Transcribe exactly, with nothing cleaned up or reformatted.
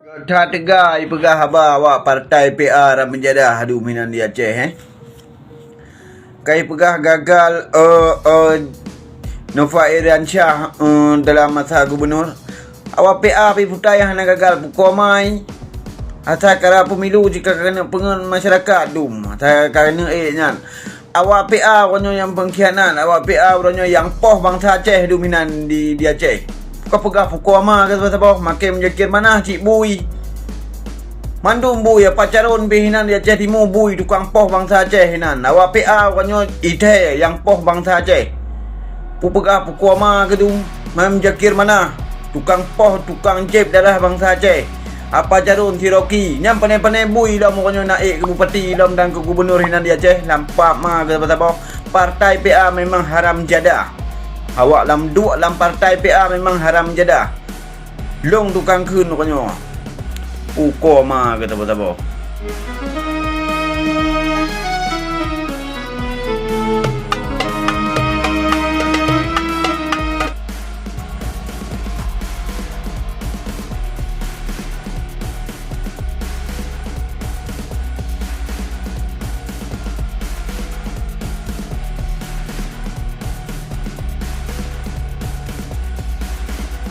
That teuga ipeugah haba awak partai P A ram meujadah dum hinan di Aceh, eh. Ka ipeugah gagal, eh, eh, Nova Iriansyah, eh, dalam masa gubernur. Awak P A pih putai hana gagal pukoe mai. Asai kara pemilu jika keuneuk peungeut masyarakat dum. Asai keuneuk ék nyan. Awak P A uroe nyoe nyang pengkhianat, awak P A uroe nyoe nyang poh bansa Aceh dum hinan di, di Aceh. Ka peugah pukoe ma keu saboh-saboh, makai meujakir manah cit bui. Mandum bui, apa caron pih hinan di Aceh Timu bui tukang poh bansa Aceh hinan. Awak P A uroe nyoe ithée nyang poh bansa Aceh. Pupeugah pukoe ma keu dum, makai meujakir manah. Tukang poh, tukang jieb darah bansa Aceh. Apa caron si Rocky, nyan pane-pane bui lom uroe nyoe na ék keu bupati lom dan keu gubernur hinan di Aceh, lam pap ma keu saboh-saboh. Partai P A memang haram jadah. Awak lam duek lam partai P A memang haram jadah. Lôn tukang kheun uroe nyoe. Pukoe ma keu saboh-saboh.